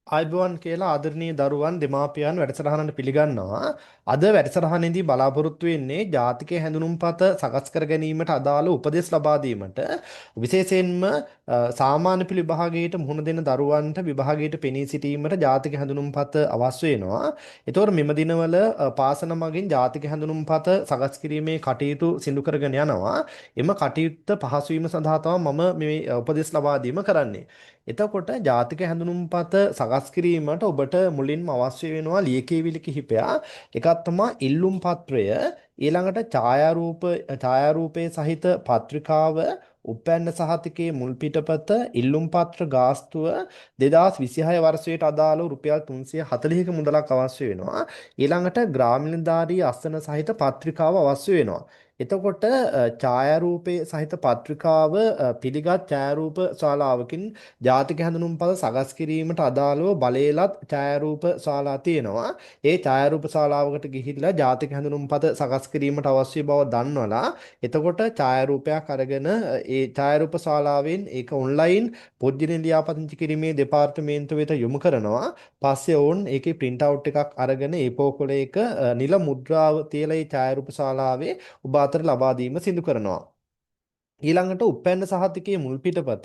ආයුබෝවන් කියලා ආදරණීය දරුවන් දෙමාපියන් වැඩසටහනට පිළිගන්නවා. අද වැඩසටහනේදී බලාපොරොත්තු වෙන්නේ ජාතික හැඳුනුම්පත සකස් කර ගැනීමට අදාළ උපදෙස් ලබා දීමට. විශේෂයෙන්ම සාමාන්‍ය පෙළ විභාගයට මුහුණ දෙන දරුවන්ට විභාගයට පෙනී සිටීමට ජාතික හැඳුනුම්පත අවශ්‍ය වෙනවා. ඒතකොට මෙම දිනවල පාසල මගින් ජාතික හැඳුනුම්පත සකස් කිරීමේ කටයුතු සිදු කරගෙන යනවා. එම කටයුත්ත පහසු වීම සඳහා තමයි මම මේ උපදෙස් ලබා දීම කරන්නේ. එතකොට ජාතික හැඳුනුම්පත සකස් කිරීමට ඔබට මුලින්ම අවශ්‍ය වෙනවා ලියකියවිලි කිහිපයක්. එකක් තමයි ඉල්ලුම් පත්‍රය, ඊළඟට ඡායාරූපයේ සහිත පත්‍රිකාව, උප්පැන්න සහතිකයේ මුල් පිටපත, ඉල්ලුම් පත්‍ර ගාස්තුව 2026 වර්ෂයට අදාළව රුපියල් 340ක මුදලක් අවශ්‍ය වෙනවා. ඊළඟට ග්‍රාම නිලධාරී අස්සන සහිත පත්‍රිකාව අවශ්‍ය වෙනවා. එතකොට ඡායාරූපයේ සහිත පත්‍රිකාව පිළිගත් ඡායාරූප ශාලාවකින් ජාතික හැඳුනුම්පත සකස් කිරීමට අදාළව බලේලත් ඡායාරූප ශාලා තියෙනවා. ඒ ඡායාරූප ශාලාවකට ගිහිල්ලා ජාතික හැඳුනුම්පත සකස් කිරීමට අවශ්‍ය බව දන්වලා එතකොට ඡායාරූපයක් අරගෙන ඒ ඡායාරූප ශාලාවෙන් ඒක ඔන්ලයින් පොද්ජන ලියාපදිංචි කිරීමේ දෙපාර්තමේන්තුව වෙත යොමු කරනවා. පස්සේ ඔවුන් ඒකේ ප්‍රින්ට් අවුට් එකක් අරගෙන ඒ පොකොලේක නිල මුද්‍රාව තියලා ඒ ඡායාරූප ශාලාවේ ඔබ අතර ලබා දීම සිදු කරනවා. ඊළඟට උප්පැන්න සහතිකයේ මුල් පිටපත.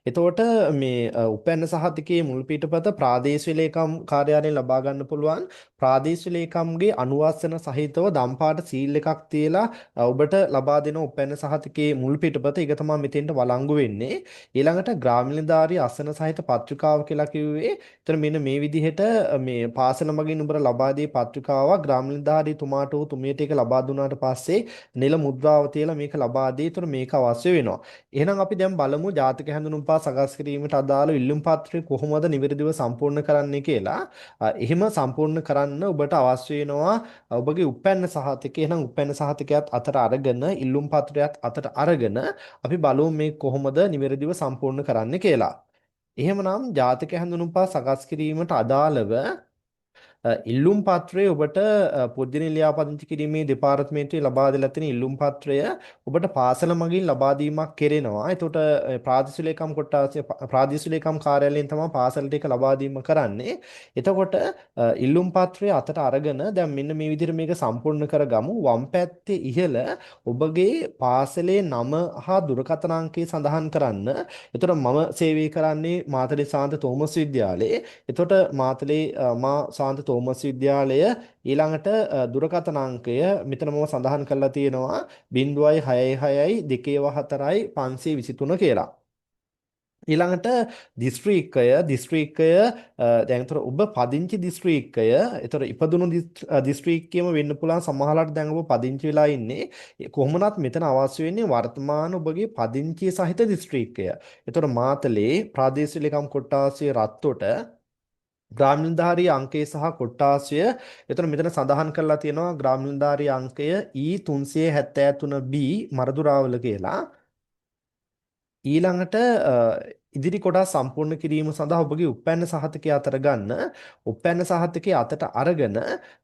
එතකොට මේ උප්පැන්න සහතිකයේ මුල් පිටපත ප්‍රාදේශීය ලේකම් කාර්යාලයෙන් ලබා ගන්න පුළුවන්. ප්‍රාදේශීය ලේකම්ගේ අනුවාසන සහිතව දම්පාට සීල් එකක් තියලා ඔබට ලබා දෙන උප්පැන්න සහතිකයේ මුල් පිටපත. ඒක තමයි මෙතෙන්ට වළංගු වෙන්නේ. ඊළඟට ග්‍රාම නිලධාරී අසන සහිත පත්‍රිකාව කියලා කිව්වේ. එතන මෙන්න මේ විදිහට මේ පාසල මගින් ඔබට ලබා දී පත්‍රිකාවක් ග්‍රාම නිලධාරී තුමාට හෝ තුමියට ඒක ලබා දුන්නාට පස්සේ නිල මුද්‍රාව තියලා මේක ලබා දී. එතන මේක අවශ්‍ය වෙනවා. එහෙනම් අපි දැන් බලමු ජාතික හැඳුනුම්පත් සකස් කිරීමට අදාළ ඉල්ලුම් පත්‍රය කොහොමද නිවැරදිව සම්පූර්ණ කරන්නේ කියලා. එහෙම සම්පූර්ණ කරන්න ඔබට අවශ්‍ය වෙනවා ඔබගේ උප්පැන්න සහතිකය. එහෙනම් උප්පැන්න සහතිකයත් අතට අරගෙන ඉල්ලුම් පත්‍රයත් අතට අරගෙන අපි බලමු මේ කොහොමද නිවැරදිව සම්පූර්ණ කරන්නේ කියලා. එහෙමනම් ජාතික හැඳුනුම්පත් සකස් කිරීමට අදාළව ඉල්ලුම් පත්‍රය ඔබට පොද්ජන ලියාපදිංචි කිරීමේ දෙපාර්තමේන්තුවේ ලබා දෙලා තියෙන ඉල්ලුම් පත්‍රය ඔබට පාසල මගින් ලබා දීමක් කෙරෙනවා. එතකොට ප්‍රාදේශීය ලේකම් කොට්ටාසය ප්‍රාදේශීය ලේකම් කාර්යාලයෙන් තමයි පාසලට ඒක ලබා දීම කරන්නේ. එතකොට ඉල්ලුම් පත්‍රය අතට අරගෙන දැන් මෙන්න මේ විදිහට මේක සම්පූර්ණ කරගමු. වම් පැත්තේ ඉහළ ඔබගේ පාසලේ නම හා දුරකථන අංකය සඳහන් කරන්න. එතකොට මම සේවය කරන්නේ මාතලේ සාන්ත තෝමස් විද්‍යාලයේ. එතකොට මාතලේ මා සාන්ත තෝමස් විද්‍යාලය ඊළඟට දුරකථන අංකය මෙතන මම සඳහන් කරලා තියෙනවා 066 24 523 කියලා. ඊළඟට දිස්ත්‍රික්කය දැන් ඒතර ඔබ පදිංචි දිස්ත්‍රික්කය, ඒතර ඉපදුණු දිස්ත්‍රික්කයම වෙන්න පුළුවන්. සමහරවිට දැන් ඔබ පදිංචි වෙලා ඉන්නේ කොහොමනත් මෙතන අවශ්‍ය වෙන්නේ වර්තමාන ඔබගේ පදිංචිය සහිත දිස්ත්‍රික්කය. ඒතර මාතලේ ප්‍රාදේශීය ලේකම් කොට්ටාසයේ රත්තොට ග්‍රාම නිලධාරී අංකය සහ කොට්ටාසය. එතන මෙතන සඳහන් කරලා තියෙනවා ග්‍රාම නිලධාරී අංකය E373B Maradurrawala කියලා. ඊළඟට ඉදිරි කොටස් සම්පූර්ණ කිරීම සඳහා ඔබගේ උප්පැන්න සහතිකය අතර ගන්න. උප්පැන්න සහතිකය අතට අරගෙන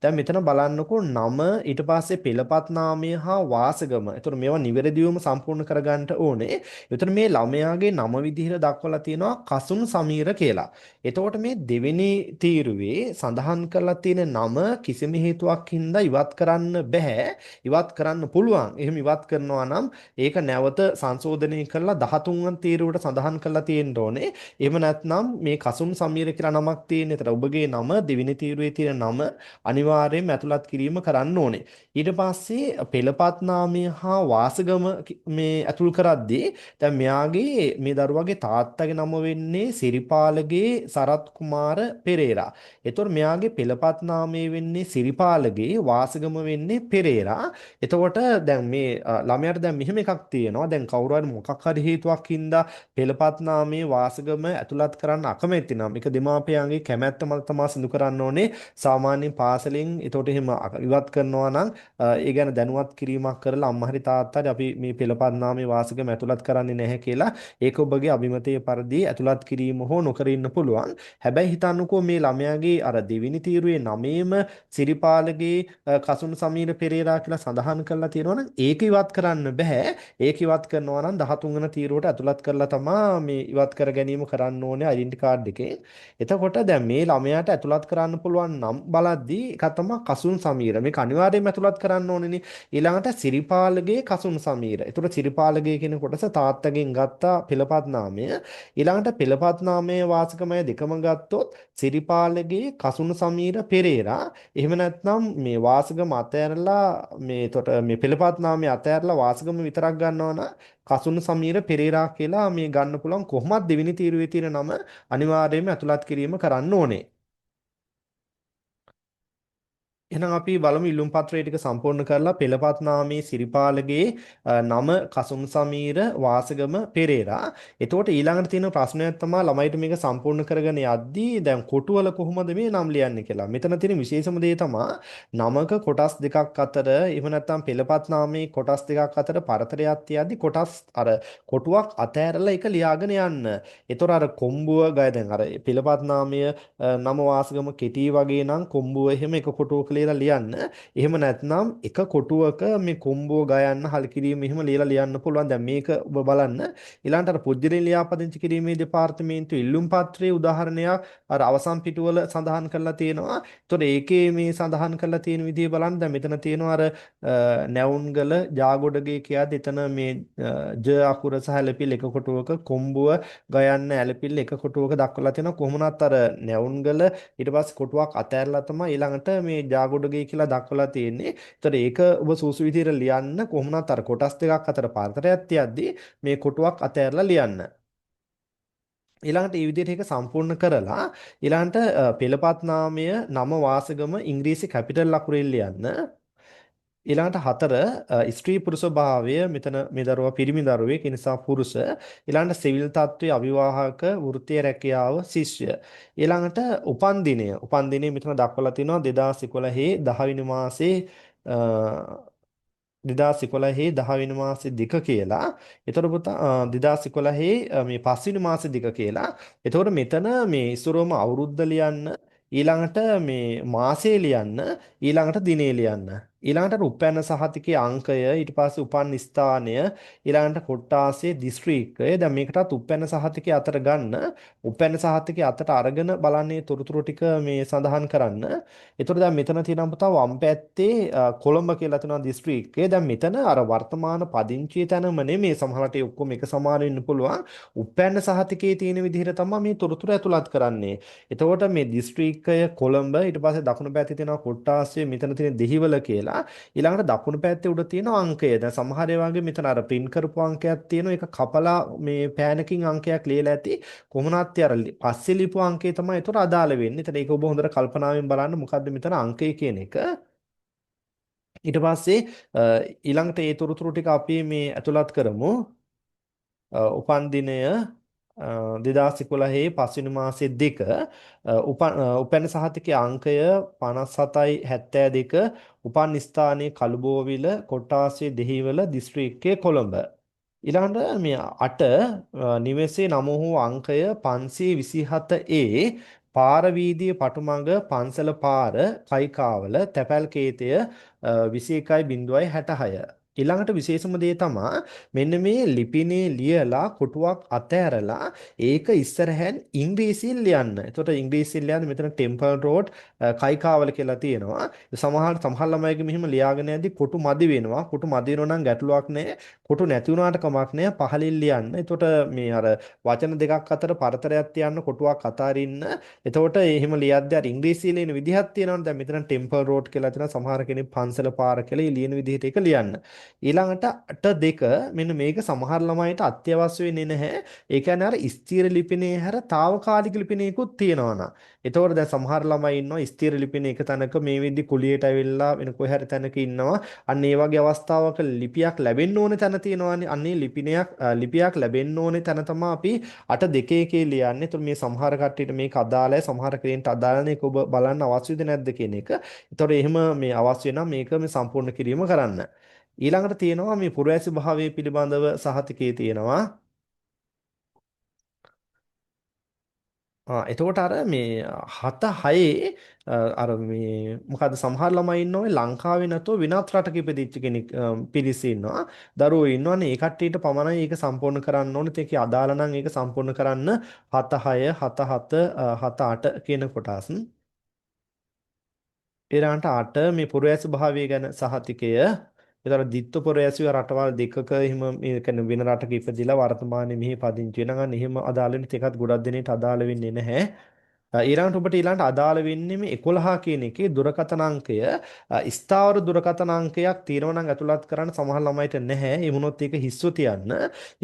දැන් මෙතන බලන්නකෝ නම, ඊට පස්සේ පෙළපත් නාමය හා වාසගම. එතකොට මේවා නිවැරදිවම සම්පූර්ණ කරගන්න ඕනේ. එතන මේ ළමයාගේ නම විදිහට දක්වලා තියෙනවා කසුන් සමීර කියලා. එතකොට මේ දෙවෙනි තීරුවේ සඳහන් කරලා තියෙන නම කිසිම හේතුවක් හින්දා ඉවත් කරන්න බෑ. ඉවත් කරන්න පුළුවන්. එහෙම ඉවත් කරනවා නම් ඒක නැවත සංශෝධනය කරලා 13 වන තීරුවට සඳහන් කරලා තියෙන්න ඕනේ. එහෙම නැත්නම් මේ කසුන් සමීර කියලා නමක් තියෙන. ඒතර ඔබගේ නම දෙවෙනි තීරුවේ තියෙන නම අනිවාර්යයෙන්ම ඇතුළත් කිරීම කරන්න ඕනේ. ඊට පස්සේ පෙළපත් නාමය හා වාසගම මේ ඇතුල් කරද්දී දැන් මෙයාගේ මේ දරුවගේ තාත්තගේ නම වෙන්නේ සිරිපාලගේ සරත් කුමාර පෙරේරා. එතකොට මෙයාගේ පෙළපත් නාමය වෙන්නේ සිරිපාලගේ, වාසගම වෙන්නේ පෙරේරා. එතකොට දැන් මේ ළමයාට දැන් මෙහෙම එකක් තියෙනවා. දැන් කවුරු හරි මොකක් හරි හේතුවක් හින්දා පෙළපත් නාමයේ වාසගම ඇතුළත් කරන්න අකමැති නම් ඒක දෙමාපියන්ගේ කැමැත්ත මත තමා සිදු කරන්න ඕනේ. සාමාන්‍යයෙන් පාසලෙන් එතකොට එහෙම ඉවත් කරනවා නම් ඒ ගැන දැනුවත් කිරීමක් කරලා අම්මා හරි තාත්තා හරි අපි මේ පෙළපත් නාමයේ වාසගම ඇතුළත් කරන්නේ නැහැ කියලා ඒක ඔබගේ අභිමතයේ පරිදි ඇතුළත් කිරීම හෝ නොකර ඉන්න පුළුවන්. හැබැයි හිතන්නකෝ මේ ළමයාගේ අර දෙවෙනි තීරුවේ නමේම සිරිපාලගේ කසුන් සමීර පෙරේරා කියලා සඳහන් කරලා තියෙනවා නම් ඒක ඉවත් කරන්න බෑ. ඒක ඉවත් කරනවා නම් 13 වන තීරුවට ඇතුළත් කරලා තමා මේ ඉවත් ඉවත් කර ගැනීම කරන්න ඕනේ ඩෙන්ටි කාඩ් එකේ. එතකොට දැන් මේ ළමයාට ඇතුළත් කරන්න පුළුවන් නම් බලද්දී එකක් තමයි කසුන් සමීර. මේක අනිවාර්යයෙන්ම ඇතුළත් කරන්න ඕනේනේ. ඊළඟට සිරිපාලගේ කසුන් සමීර. එතකොට සිරිපාලගේ කියන කොටස තාත්තගෙන් ගත්තා පෙළපත් නාමය. ඊළඟට පෙළපත් නාමය වාසකමය දෙකම ගත්තොත් සිරිපාලගේ කසුන් සමීර පෙරේරා. එහෙම නැත්නම් මේ වාසගම අතෑරලා මේ එතකොට මේ පෙළපත් නාමය අතෑරලා වාසගම විතරක් ගන්නවා නම් කසුන් සමීර පෙරේරා කියලා මේ ගන්න පුළුවන්. කොහොමත් දෙවෙනි තීරුවේ තියෙන නම අනිවාර්යයෙන්ම ඇතුළත් කිරීම කරන්න ඕනේ. එහෙනම් අපි බලමු ඉල්ලුම් පත්‍රය ටික සම්පූර්ණ කරලා පෙළපත් නාමයේ සිරිපාලගේ නම කසුන් සමීර වාසගම පෙරේරා. එතකොට ඊළඟට තියෙන ප්‍රශ්නයක් තමයි ළමයිට මේක සම්පූර්ණ කරගෙන යද්දී දැන් කොටුවල කොහොමද මේ නම් ලියන්නේ කියලා. මෙතන තියෙන විශේෂම දේ තමයි නමක කොටස් දෙකක් අතර එහෙම නැත්නම් පෙළපත් නාමයේ කොටස් දෙකක් අතර පරතරයක් තියද්දී කොටස් අර කොටුවක් අතෑරලා ඒක ලියාගෙන යන්න. එතකොට අර කොම්බුව ගය දැන් අර පෙළපත් නාමය නම වාසගම කෙටි වගේ නම් කොම්බුව එහෙම එක කොටුවක ලියලා ලියන්න. එහෙම නැත්නම් එක කොටුවක මේ කොම්බුව ගයන්න හල් කිරීම එහෙම ලියලා ලියන්න පුළුවන්. දැන් මේක ඔබ බලන්න. ඊළඟට අර පුද්ගලයන් ලියාපදිංචි කිරීමේ දෙපාර්තමේන්තුව ඉල්ලුම් පත්‍රයේ උදාහරණයක් අර අවසන් පිටුවල සඳහන් කරලා තියෙනවා. එතකොට ඒකේ මේ සඳහන් කරලා තියෙන විදිය බලන්න. දැන් මෙතන තියෙනවා අර නැවුන්ගල ජාගොඩගේ කියද්දි එතන මේ ජ අකුර සහ ඇලපිල් එක කොටුවක කොම්බුව ගයන්න ඇලපිල් එක කොටුවක දක්වලා තියෙනවා. කොහොමනත් අර නැවුන්ගල ඊට පස්සේ කොටුවක් අතෑරලා තමයි ඊළඟට මේ ජාගොඩගේ කියලා දක්වලා තියෙන්නේ. ඒතර ඒක ඔබ සූසු විදියට ලියන්න කොහොමනත් අර කොටස් දෙකක් අතර පරතරයක් තියද්දී මේ කොටුවක් අතෑරලා ලියන්න. ඊළඟට මේ විදිහට ඒක සම්පූර්ණ කරලා ඊළඟට පෙළපත් නාමය නම වාසගම ඉංග්‍රීසි කැපිටල් අකුරෙන් ලියන්න. ඊළඟට හතර ස්ත්‍රී පුරුෂ භාවය මෙතන මේ දරුවා පිරිමි දරුවෙක් ඒ නිසා පුරුෂ. ඊළඟට සිවිල් තත්ත්වයේ අවිවාහක වෘත්තීය රැකියාව ශිෂ්‍ය. ඊළඟට උපන් දිනය මෙතන දක්වලා තිනවා 2011 10 වෙනි මාසේ 2011 10 වෙනි මාසේ 2 කියලා. එතකොට පුතා 2011 මේ 5 වෙනි මාසේ 2 කියලා. එතකොට මෙතන මේ ඉස්සරවම අවුරුද්ද ලියන්න, ඊළඟට මේ මාසේ ලියන්න, ඊළඟට දිනේ ලියන්න. ඊළඟට උපැන්න සහතිකයේ අංකය, ඊට පස්සේ උපන් ස්ථානය, ඊළඟට කොට්ටාසේ දිස්ත්‍රික්කය. දැන් මේකටත් උපැන්න සහතිකයේ අතට ගන්න, උපැන්න සහතිකයේ අතට අරගෙන බලන්නේ තොරතුරු ටික මේ සඳහන් කරන්න. එතකොට දැන් මෙතන තියෙනවා පුතා වම් පැත්තේ කොළඹ කියලා තියෙනවා දිස්ත්‍රික්කය. දැන් මෙතන අර වර්තමාන පදිංචිය තැනම නෙමෙයි, සමහරවිට ඒ ඔක්කොම එක සමාන වෙන්න පුළුවන්. උපැන්න සහතිකයේ තියෙන විදිහට තමයි මේ තොරතුරු ඇතුළත් කරන්නේ. එතකොට මේ දිස්ත්‍රික්කය කොළඹ, ඊට පස්සේ දකුණු පැත්තේ තියෙනවා කොට්ටාසය, මෙතන තියෙන දෙහිවල කියලා. ඊළඟට දකුණු පැත්තේ උඩ තියෙන අංකය. දැන් සමහර ඒවාගේ මෙතන අර ප්‍රින්ට් කරපු අංකයක් තියෙනවා. ඒක කපලා මේ පෑනකින් අංකයක් ලියලා ඇති. කොහොමනත් අර පස්සේ ලියපු අංකය තමයි ඒතර අදාළ වෙන්නේ. එතන ඒක ඔබ හොඳට කල්පනාවෙන් බලන්න මොකද්ද මෙතන අංකය කියන එක. ඊට පස්සේ ඊළඟට ඒ තොරතුරු ටික අපි මේ ඇතුළත් කරමු. උපන් දිනය 2011 පස්වෙනි මාසේ 2, උපැන්න සහතිකයේ අංකය 57.72, උපන් ස්ථානයේ කළුබෝවිල, කොට්ටාසේ දෙහිවල, දිස්ත්‍රික්කයේ කොළඹ. ඊළඟට මේ 8 නිවසේ නම හෝ අංකය 527 ඒ, පාර වීදියේ පටුමඟ, පන්සල පාර, කයිකාවල, තැපැල් කේතය 21.066. ඊළඟට විශේෂම දේ තමා මෙන්න මේ ලිපිනේ ලියලා කොටුවක් අතෑරලා ඒක ඉස්සරහෙන් ඉංග්‍රීසියෙන් ලියන්න. එතකොට ඉංග්‍රීසියෙන් ලියන්න මෙතන ටෙම්පල් රෝඩ් කයිකාවල කියලා තියෙනවා. සමහර ළමයිගේ මෙහෙම ලියාගෙන යද්දි කොටු මදි වෙනවා. කොටු මදි වෙනවා නම් ගැටලුවක් නෑ. කොටු නැති වුණාට කමක් නෑ. පහලින් ලියන්න. එතකොට මේ අර වචන දෙකක් අතර පරතරයක් තියන්න කොටුවක් අතාරින්න. එතකොට එහෙම ලියද්දි අර ඉංග්‍රීසියෙන් ලියන විදිහක් තියෙනවනේ. දැන් මෙතන ටෙම්පල් රෝඩ් කියලා තියෙනවා. සමහර කෙනෙක් පන්සල පාර කියලා ලියන විදිහට ඒක ලියන්න. ඊළඟට 8 2 මෙන්න මේක සමහර ළමයිට අත්‍යවශ්‍ය වෙන්නේ නැහැ. ඒ කියන්නේ අර ස්ථිර ලිපිනේ හැර තාවකාලික ලිපිනයකුත් තියෙනවා නා. එතකොට දැන් සමහර ළමයි ඉන්නවා ස්ථිර ලිපින එක තැනක මේ වෙද්දි කුලියට ඇවිල්ලා වෙන කොහේ හරි තැනක ඉන්නවා. අන්න ඒ වගේ අවස්ථාවක ලිපියක් ලැබෙන්න ඕනේ තැන තියෙනවානේ. අන්න ඒ ලිපියක් ලැබෙන්න ඕනේ තැන තමයි අපි 8 2 එකේ ලියන්නේ. එතකොට මේ සමහර කට්ටියට මේක අදාළයි, සමහර කෙනෙක්ට අදාළ නැහැ. ඒක ඔබ බලන්න අවශ්‍යද නැද්ද කියන එක. එතකොට එහෙම මේ අවශ්‍ය නම් මේක මේ සම්පූර්ණ කිරීම කරන්න. ඊළඟට තියෙනවා මේ පුරවැසි භාවය පිළිබඳව සහතිකයේ තියෙනවා. එතකොට අර මේ 7 6 අර මේ මොකද්ද සමහර ළමයි ඉන්නවා ඔය ලංකාවේ නැතුව වෙනත් රටක ඉපදිච්ච කෙනෙක් පිරිස ඉන්නවා. දරුවෝ ඉන්නවනේ ඒ කට්ටියට පමණයි ඒක සම්පූර්ණ කරන්න ඕනේ. ඉතින් ඒකේ අදාළ නම් ඒක සම්පූර්ණ කරන්න 7 6 7 7 7 8 කියන කොටස්. ඊළඟට 8 මේ පුරවැසි භාවය ගැන සහතිකය. ඒතර ද්විත්ව පුරවැසිව රටවල් දෙකක එහෙම මේ කියන්නේ වෙන රටක ඉපදිලා වර්තමානයේ මෙහි පදිංචි වෙනවා නම් එහෙම අදාළ වෙන එකත් ගොඩක් දෙනෙක්ට අදාළ වෙන්නේ නැහැ. ඊළඟට ඔබට ඊළඟට අදාළ වෙන්නේ මේ 11 කියන එකේ දුරකථන අංකය ස්ථාවර දුරකථන අංකයක් තියෙනවා නම් ඇතුළත් කරන්න සමහර ළමයිට නැහැ. ඒ වුණොත් ඒක හිස්ව තියන්න.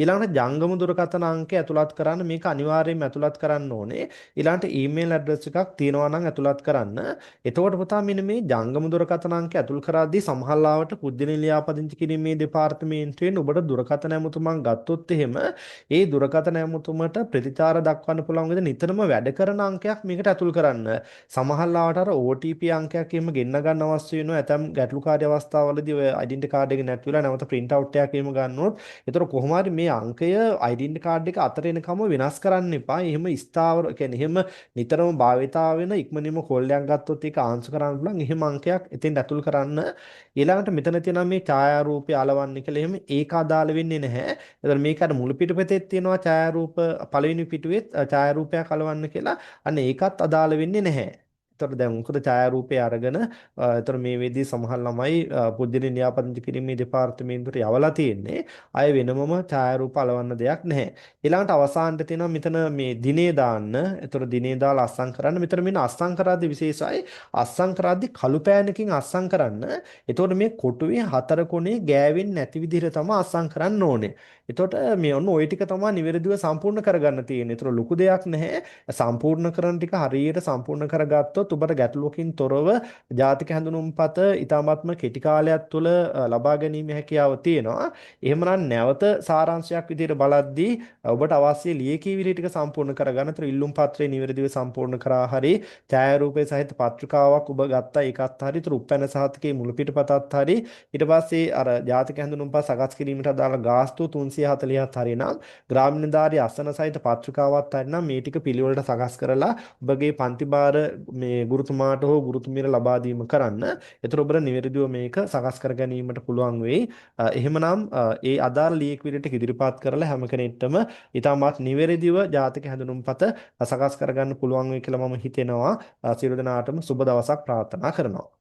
ඊළඟට ජංගම දුරකථන අංකය ඇතුළත් කරන්න මේක අනිවාර්යයෙන්ම ඇතුළත් කරන්න ඕනේ. ඊළඟට ඊමේල් ඇඩ්‍රස් එකක් තියෙනවා නම් ඇතුළත් කරන්න. එතකොට පුතා මෙන්න මේ ජංගම දුරකථන අංකය ඇතුල් කරද්දී සමහර ලාවට පුද්ගල ලියාපදිංචි කිරීමේ දෙපාර්තමේන්තුවෙන් ඔබට දුරකථන ඇමතුමක් ගත්තොත් එහෙම ඒ දුරකථන ඇමතුමට ප්‍රතිචාර දක්වන්න පුළුවන් විදිහට නිතරම වැඩ කරන අංකයක් මේකට ඇතුල් කරන්න. සමහර ලාවට අර OTP අංකයක් එහෙම ගෙන්න ගන්න අවශ්‍ය වෙනවා. ඇතම් ගැටලුකාරී අවස්ථාවලදී ඔය ඩෙන්ටි කාඩ් එක නැති වෙලා නැවත ප්‍රින්ට් අවුට් එකක් එහෙම ගන්න ඕනොත්, ඒතර කොහොම හරි මේ අංකය ඩෙන්ටි කාඩ් එක අතර එනකම වෙනස් කරන්න එපා. එහෙම ස්ථාවර කියන්නේ එහෙම නිතරම භාවිතා වෙන ඉක්මනින්ම කෝල් එකක් ගත්තොත් ඒක ආන්සර් කරන්න පුළුවන්. එහෙම අංකයක් එතෙන්ට ඇතුල් කරන්න. ඊළඟට මෙතන තියෙනවා මේ ඡායාරූපය අලවන්න කියලා එහෙම ඒක අදාළ වෙන්නේ නැහැ. එතකොට මේක අර මුළු පිටපතෙත් තියෙනවා ඡායාරූප පළවෙනි පිටුවෙත් ඡායාරූපයක් අලවන්න කියලා. අන්න ඒකත් අදාළ වෙන්නේ නැහැ. එතකොට දැන් මොකද ඡායාරූපය අරගෙන එතකොට මේ වෙද්දී සමහර ළමයි පුද්ගලික ලියාපදිංචි කිරීමේ දෙපාර්තමේන්තුවට යවලා තියෙන්නේ. ආය වෙනමම ඡායාරූප අලවන්න දෙයක් නැහැ. ඊළඟට අවසානට තියෙනවා මෙතන මේ දිනේ දාන්න. එතකොට දිනේ දාලා අත්සන් කරන්න. මෙතන මෙන්න අත්සන් කරද්දී විශේෂයි. අත්සන් කරද්දී කළු පෑනකින් අත්සන් කරන්න. එතකොට මේ කොටුවේ හතර කොනේ ගෑවෙන්නේ නැති විදිහට තමයි අත්සන් කරන්න ඕනේ. එතකොට මේ ඔන්න ඔය ටික තමයි නිවැරදිව සම්පූර්ණ කරගන්න තියෙන්නේ. ඒතර ලොකු දෙයක් නැහැ. සම්පූර්ණ කරන ටික හරියට සම්පූර්ණ කරගත්තොත් ඔබට ගැටලුවකින් තොරව ජාතික හැඳුනුම්පත ඉතාමත්ම කෙටි කාලයක් තුළ ලබා ගැනීමේ හැකියාව තියෙනවා. එහෙමනම් නැවත සාරාංශයක් විදිහට බලද්දී ඔබට අවශ්‍ය ලියකියවිලි ටික සම්පූර්ණ කරගන්න. ඒතර ඉල්ලුම් පත්‍රය නිවැරදිව සම්පූර්ණ කරා හරි, ඡායාරූපය සහිත පත්‍රිකාවක් ඔබ ගත්තා ඒකත් හරි, ඒතර උප්පැන්න සහතිකයේ මුළු පිටපතත් හරි, ඊට පස්සේ අර ජාතික හැඳුනුම්පත් සකස් කිරීමට අදාළ ගාස්තු 340ත් හරි නම් ග්‍රාම නිලධාරී අසන සහිත පත්‍රිකාවත් හරි නම් මේ ටික පිළිවෙලට සකස් කරලා ඔබගේ පන්ති භාර මේ ගුරුතුමාට හෝ ගුරුතුමියට ලබා දීම කරන්න. එතකොට ඔබට නිවැරදිව මේක සකස් කර ගැනීමට පුළුවන් වෙයි. එහෙමනම් ඒ අදාළ ලියකියවිලි ටික ඉදිරිපත් කරලා හැම කෙනෙක්ටම ඉතාමත් නිවැරදිව ජාතික හැඳුනුම්පත සකස් කරගන්න පුළුවන් වෙයි කියලා මම හිතෙනවා. සියලු දෙනාටම සුබ දවසක් ප්‍රාර්ථනා කරනවා.